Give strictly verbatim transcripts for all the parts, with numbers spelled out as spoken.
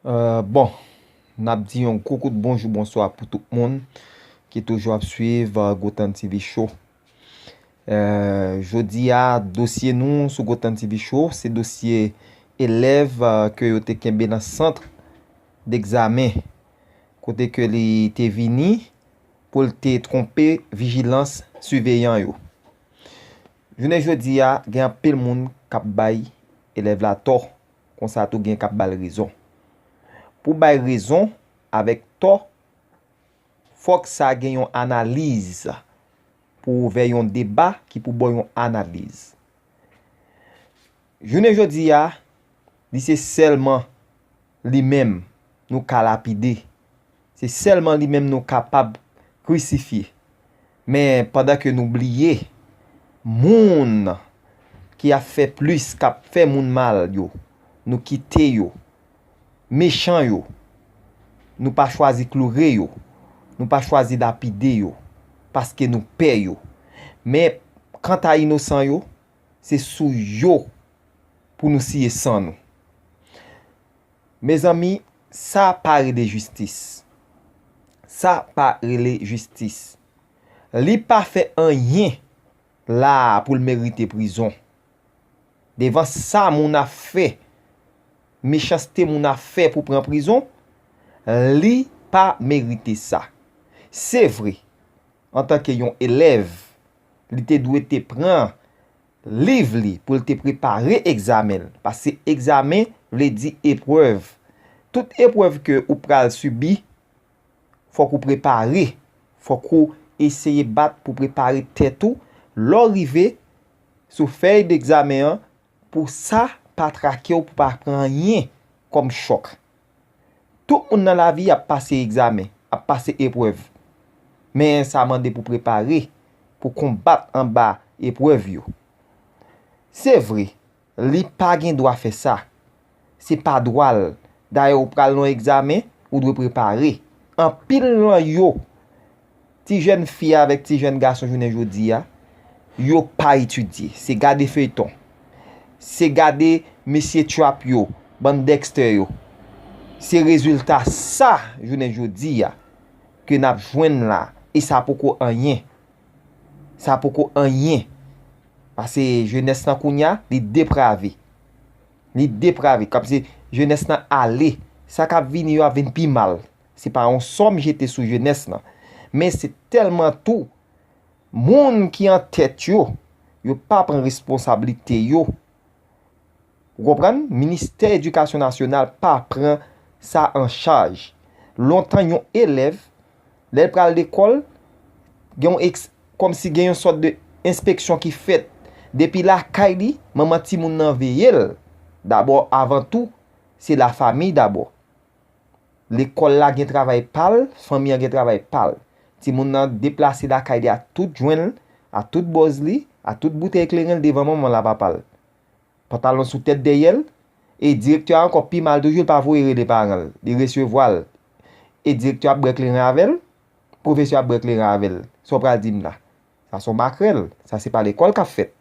Euh, bon, n ap di yon gwo kout bonjou, bonswa pou tout moun ki toujou ap swiv euh, Gotan T V Show. Euh, jodi a, dosye nou sou Gotan T V Show, se dosye elèv euh, ke yo te kenbe nan sant degzamen, kote ke li te vini pou l te twonpe vijilans siveyan yo. Jounen jodi a, gen anpil moun k ap bay elèv la tò, konsa tou gen k ap ba l rezon. Pou bay rezon avèk tò, fòk sa gen yon analiz pou ouvè yon deba ki pou ba w yon analiz. Jounen jodi a, li se sèlman li menm nou ka lapide. Se sèlman li menm nou kapab krisifye. Men pandan ke nou bliye, moun ki ap fè plis, k ap fè moun mal yo, nou kite yo. Mechan yo, nou pa chwazi kloure yo, nou pa chwazi lapide yo, paske nou pè yo. Men kanta inosan yo, se sou yo pou nou siye san nou. Mezanmi, sa pa rele jistis. Sa pa rele jistis. Li pa fè anyen la a pou l merite prizon. Devan sa moun ap fè, mechanste moun ap fè pou pran prizon, li pa merite sa. Se vre, antanke yon elèv, li te dwe te pran liv li pou l te prepare egzamen l, paske egzamen vle di eprèv. Tout eprèv ke ou pral sibi, fòk ou prepare, fòk ou eseye bat pou prepare tèt ou lè w rive sou fèy degzamen an, pou sa pa trake w, pou pa pran anyen kòm chòk. Tout moun nan lavi ap pase egzamen, ap pase eprèv. Men sa mande pou prepare, pou konbat anba eprèv yo. Se vre, li pa gen dwa fè sa. Se pa dwa l. Dayè, ou pral nan egzamen, ou dwe prepare. Anpil nan yo, ti jèn fi avèk ti jèn gason jounen jodi a, yo pa etidye. Se gade feyton. Se gade mesye trap yo, bann Dexter yo. Se rezilta sa, jounen jodi a, ke n ap jwenn la. E sa poko anyen. Sa poko anyen. Paske jenès lan kounye a, li deprave. Li deprave. Kòmsi jenès lan ale. Sa k ap vini yo ap vin pi mal. Se pa yon sò m jete sou jenès lan. Men se tèlman tou, moun ki an tèt yo, yo pa pran responsablite yo. Ou konprann? Ministè Edikasyon Nasyonal pa pran sa an chaj. Lontan, yon elèv, lè l pral lekòl, gen yon eks-, kòmsi gen yon sòt de enspeksyon ki fèt. Depi lakay li, manman timoun nan veye l. Dabò, avan tou, se lafanmi dabò. Lekòl la gen travay pa l, fanmi an gen travay pa l. Timoun nan deplase lakay li a tout jwen l, a tout bòz li, a tout boutèy kleren l devan manman l a papa l. Pantalon sou tèt dèyè l, e direktè a ankò pi mal toujou, l pa voye rele paran l, li resevwa l. E direktè ap bwè kleren avè l, pwofesè ap bwè kleren avè l. Sa w pral di m la? Sa se yon makrèl, sa se pa lekòl k ap fèt.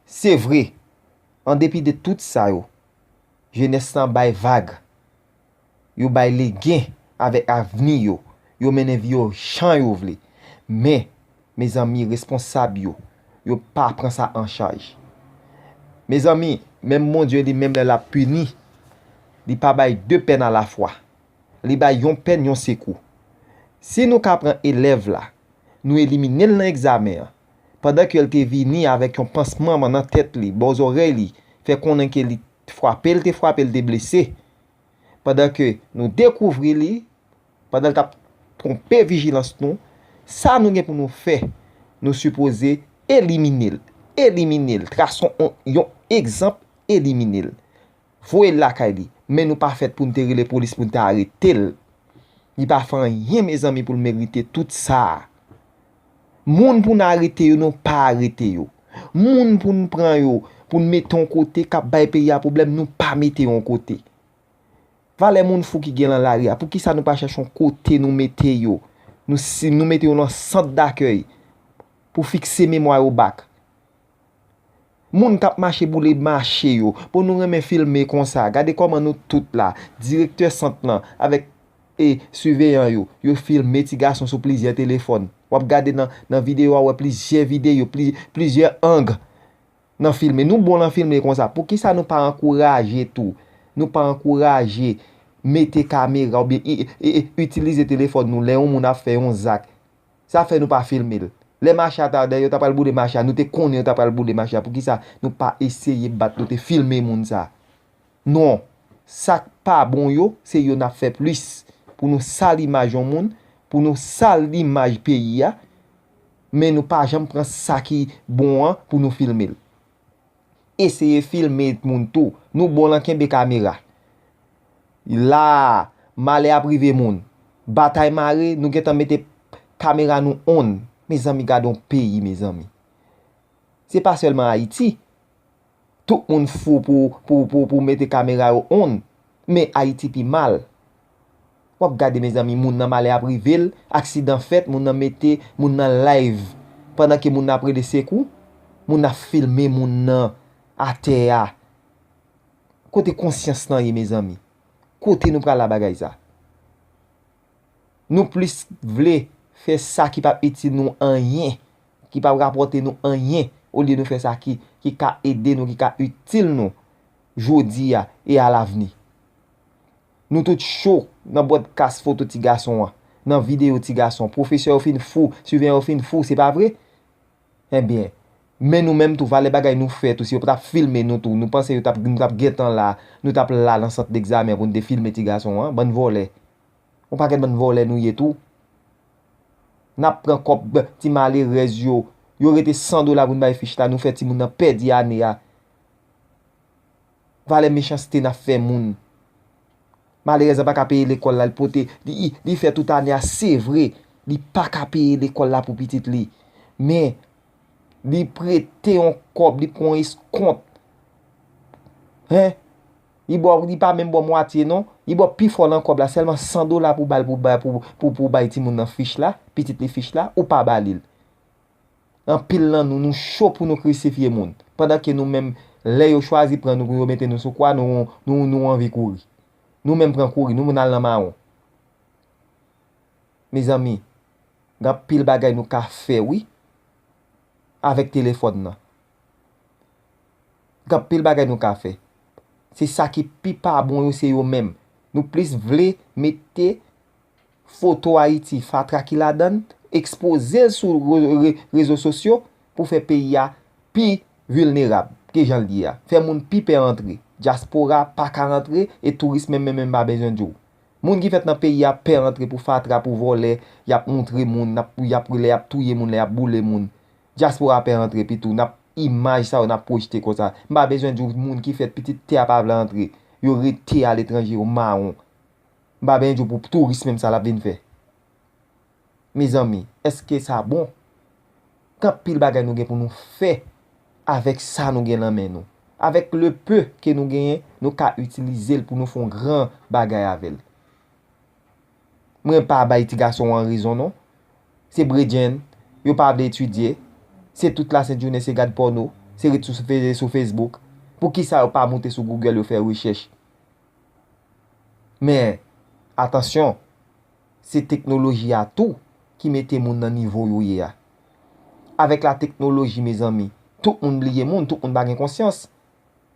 Se vre, an depi de tout sa yo, jenès lan bay vag. Yo bay legen avèk avni yo. Yo mennen vi yo jan yo vle. Men, mezanmi, responsab yo, yo pa pran sa an chaj. Mezanmi, menm Bondye li menm lè l ap pini, li pa bay de pèn alafwa. Li bay yon pèn, yon sekou. Si nou ka pran elèv la, nou elimine l nan egzamen an, pandan ke l te vini avèk yon pansman nan tèt li, bò zòrèy li, fè konnen ke li frape, l te frape, l te blese. Pandan ke nou dekouvri li, pandan l t ap twonpe vijilans nou, sa nou gen pou nou fè, nou sipoze elimine l. Elimine l. Trase yon, yon egzanp, elimine l. Voye l lakay li. Men nou pa fèt pou n te rele polis pou n te arete l. Li pa fè anyen, mezanmi, pou l merite tout sa a. Moun pou n arete yo, nou pa arete yo. Moun pou n pran yo, pou n mete yon kote k ap bay peyi a pwoblèm, nou pa mete yo yon kote. Valè moun fou ki gen lan lari a, poukisa nou pa chèche yon kote nou mete yo? Nou, si nou mete yo lan sant dakèy pou fikse memwa yo bak. Moun k ap mache boule mache yo, pou nou renmen filme konsa. Gade kòman nou tout la, direktè sant lan avèk e siveyan yo, yo filme ti gason sou plizyè telefòn. W ap gade nan, nan videyo a, w wè plizyè videyo, pli, plizyè ang nan filme. Nou bon lan filme konsa. Poukisa nou pa ankouraje tou? Nou pa ankouraje mete kamera oubyen i- i- i- itilize telefòn nou lè yon moun ap fè yon zak. Sa fè nou pa filme l. Lè mache a ta dèyè, yo ta pral boule mache a, nou te konnen yo ta pral boule mache a. Poukisa nou pa eseye bat, nou te filme moun sa? Non. Sa k pa bon yo, se yo n ap fè plis. Pou nou sal imaj yon moun, pou nou sal imaj peyi a, men nou pa janm pran sa ki bon an pou nou filme l. Eseye filme moun tou. Nou bon lan kenbe kamera. La, malè ap rive moun. Batay mare, nou gentan mete kamera nou on. Mezanmi, gade yon peyi, mezanmi. Se pa sèlman Ayiti. Tout moun fou pou, pou, pou, pou mete kamera yo on. Men Ayiti pi mal. W ap gade, mezanmi, moun nan malè ap rive l, aksidan fèt, moun nan mete moun nan live. Pandan ke moun nan ap rele sekou, moun nan ap filme moun nan atè a. Kote konsyans lan ye, mezanmi? Kote nou pral la bagay sa? Nou plis vle fè sa ki p ap itil nou anyen, ki p ap rapòte nou anyen, olye nou fè sa ki, ki ka ede nou, ki ka itil nou jodi a e alavni. Nou tout cho nan bwòdkas foto ti gason an, nan videyo ti gason. Pwofesè yo fin fou, siveyan yo fin fou, se pa vre? Ebyen, men nou menm tou, valè bagay nou fè tou, si yo pa t ap filme nou tou, nou panse yo t ap, nou t ap gentan la, nou t ap la nan sant degzamen pou n te filme ti gason an, bann vòlè. Yon pakèt bann vòlè nou ye tou. N ap pran kòb ti malerèz yo, yo rete san dola pou n bay fich la, nou fè timoun nan pèdi ane a. Valè mechanste n ap fè moun. Malerèz la pa ka peye lekòl la, li pote, li, li fè tout ane a, se vre, li pa ka peye lekòl la pou pitit li. Men, li prete yon kòb, li pran yon eskont. Hen? Li ba w, li pa menm ba w mwatye non. Li ba w pi fò nan kòb la, sèlman san dola pou ba l, pou bay, pou, pou, pou bay timoun nan fich la, pitit li fich la, ou pa ba li l. Anpil nan nou, nou cho pou nou krisifye moun. Pandan ke nou menm, lè yo chwazi pran nou pou yo mete nou sou kwa, nou, nou, nou anvi kouri. Nou menm pran kouri, nou vin al nan mawon. Mezanmi, gen anpil bagay nou ka fè wi, avèk telefòn nan. Gen anpil bagay nou ka fè. Se sa ki pi pa bon yo, se yo menm. Nou plis vle mete foto Ayiti, fatra ki ladan l, ekspoze l sou re- re- rezo sosyo pou fè peyi a pi vilnerab ke jan l ye a. Fè moun pi pè antre. Dyaspora pa ka antre e touris menm menm menm pa bezwen di w. Moun ki fèt nan peyi a pè antre pou fatra, pou vòlè, y ap moutre moun, n ap, y ap, lè y ap touye moun, lè y ap boule moun. Dyaspora pè antre epi tou, n ap imaj sa yo n ap pwojte konsa. M pa bezwen di w moun ki fèt pitit tè a pa vle antre. Yo rete aletranje, yo mawon. M pa bezwen di w pou touris menm sa l ap vin fè. Mezanmi, èske sa bon? Gen anpil bagay nou gen pou nou fè avèk sa nou gen nan men nou. Avèk le peu ke nou genyen, nou ka itilize l pou nou fè yon gran bagay avè l. Mwen pa bay ti gason an rezon non. Se bredjenn, yo pa vle etidye, se tout lasent jounen se gad pòno, se ret sou, sou Facebook. Poukisa yo pa moute sou Google yo fè rechèch? Men, atansyon, se teknoloji a tou ki mete moun nan nivo yo ye a. Avèk la teknoloji, mezanmi, tout moun bliye moun, tout moun pa gen konsyans.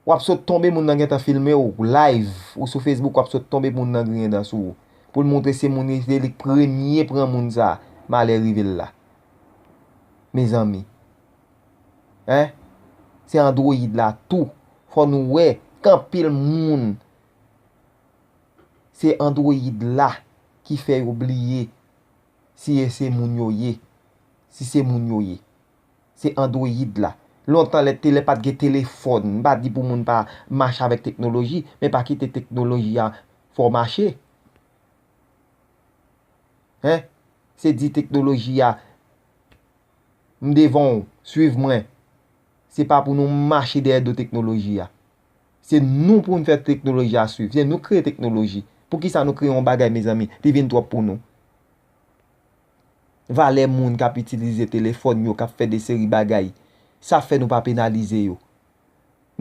W ap sot tonbe moun nan gentan filme w live, ou sou Facebook, w ap sot tonbe moun nan griyen dan sou ou. Pou l montre se moun li, se li k premye pran moun sa, malè rive l la. Mezanmi. Hein? Se androyid la tou. Fò nou wè, gen anpil moun, se androyid la ki fè yo bliye si e se moun yo ye. Si se moun yo ye. Se androyid la. Lontan lè te lè pa t gen telefòn, m pa di pou moun pa mache avèk teknoloji, men pa kite teknoloji a fè w mache. Hein? Se di teknoloji a, m devan w, swiv mwen. Se pa pou nou mache dèyè do teknoloji a. Se nou pou n fè teknoloji a swiv. Se nou k kreye teknoloji. Poukisa nou kreye yon bagay, mezanmi, li vin twòp pou nou? Valè moun k ap itilize telefòn yo, k ap fè de seri bagay, sa fè nou pa penalize yo.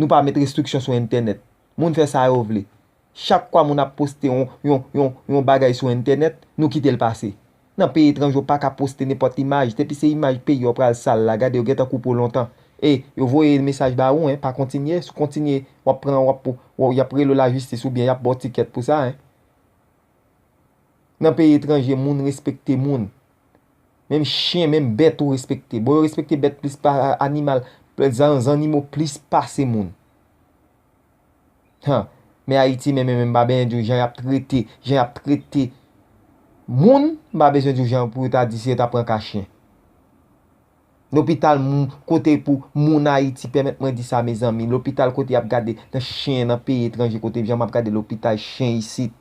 Nou pa met restriksyon sou entènèt. Moun fè sa yo vle. Chak kwa moun ap poste yon, yon, yon, yon bagay sou entènèt, nou kite l pase. Nan peyi etranje, w pa ka poste nenpòt imaj. Depi se imaj peyi w pral sal la, gade yo gentan koupe w lontan. E yo voye mesaj ba ou, en, pa kontinye. Si w kontinye, w ap pran, w ap, w, y ap rele w lajistis oubyen y ap ba w tikèt pou sa, en. Nan peyi etranje, moun respekte moun. Menm chen, menm bèt ou respekte. Bon, yo respekte bèt plis pa animal, zan, zannimo plis pase moun. Han, men Ayiti menm, menm, m pa bezwen di w jan y ap trete, jan y ap trete moun, m pa bezwen di w jan pou yo ta di si yo ta pran ka chen. Lopital moun, kote pou moun Ayiti, pèmèt mwen di sa, mezanmi. Lopital kote y ap gade nan chen nan peyi etranje, kote jan m ap gade lopital chen isit.